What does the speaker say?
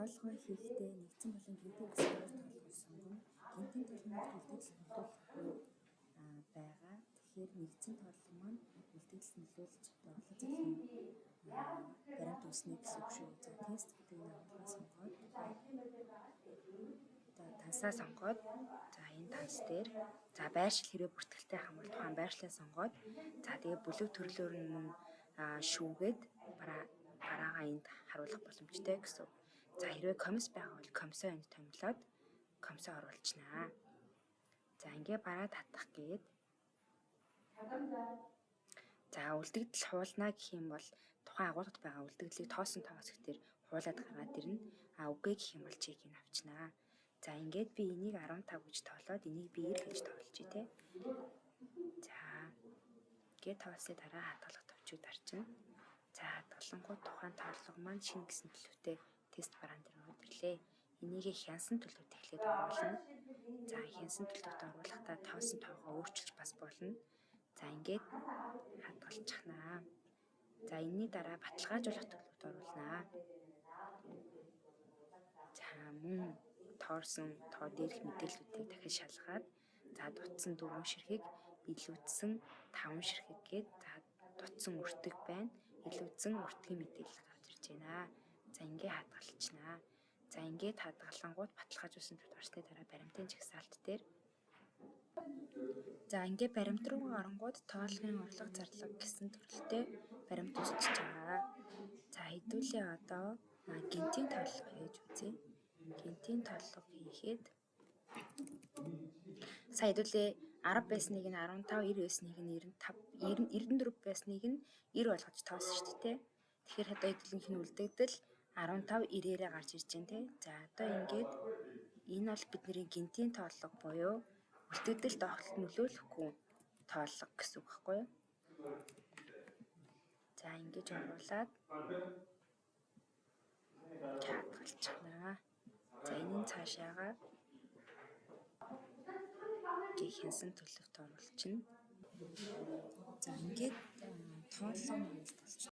Тооллогоо хийхдээ нэгдсэн болон гэнтийн гэсэн хоёр тооллогыг сонгоно. Гэнтийн тооллогод үлдэгдэл нөлөөлөхгүй байгаа. Тэгэхээр нэгдсэн тооллого маань үлдэгдэл нөлөөлж одоо орлого зарлагын баримт үүснэ гэсэн үг шүү. За, тест гэдэг энэ агуулгаа сонгоод одоо тансаа сонгоод, за, энэ танс дээр, за, байршил хэрвээ бүртгэлтэй байх юм бол тухайн байршлаа сонгоод, за, тэгээ бүлэг төрлөөр нь мөн шүүгээд бараагаа энд харуулах боломжтой гэсэн. За, хэрвээ комисс байгаа бол комиссоо энд томилоод комиссоо оруулчихнаа. За, ингээ бараа татах гээд, за, үлдэгдэл хуулнаа гэх юм бол тухайн агуулгад байгаа үлдэгдлийг тоосон тоо хэсгээр хуулаад гаргаад ирнэ. А үгүй гэх юм бол чекийг авчнаа. За, ингээд би энийг 15 гэж тоолоод, энийг би 90 гэж тоолчих тий. За, ингээд тоолсны дараа хадгалах товчийг дарчна. За, хадгалангуут тухайн тооллого маань шинэ гэсэн төлөвтэй тест бараан дээр ороод ирлээ. Энийг хянсан төлөвт эхлээд оруулна. За, хянсан төлөвт оруулахдаа тоосон тоогоо өөрчилж бас болно. За, ингээд хадгалчихнаа. За, энэний дараа баталгаажуулах төлөвт оруулнаа. За, мөн тоорсон тоо дээрх мэдээллүүдийг дахиж шалгаад, за, дутсан 4 ширхэг, илүүдсэн 5 ширхэг гээд, за, дутсан өртөг байна. Илүүдсэн өртгийн мэдээлэл гарч ирж байна. За, ингээ хадгалчихнаа. За, ингээд хадгалангуут баталгаажуулсан төлөвт орсны дараа баримтын жагсаалт дээр, за, ингээ баримт руугаа оронгуут тооллогын орлого зарлага гэсэн төрөлтэй баримт үүсчихэж байгаа. За, хэдүүлээ одоо гэнтийн тооллого хийж үзье. Гэнтийн тооллого хийхэд сая хэдүүлээ 10 байсныг нь 15, 90 байсныг нь 95, 94 байсныг нь 90 болгож тоосон шүү дээ. Тэгэхээр одоо хэдүүлгийнх нь үлдэгдэл 15 90-ээрээ гарч ирж байна те. За, одоо ингээд энэ бол бидний гэнтийн тооллого буюу үлдэгдэл доогтлолт нөлөөлөхгүй тооллого гэсэн үг байхгүй юу? За, ингэж оруулаад хадгалчихнаа. За, энэний цаашаага хянсан төлөвт оруулчихна. За, ингээд тооллого маань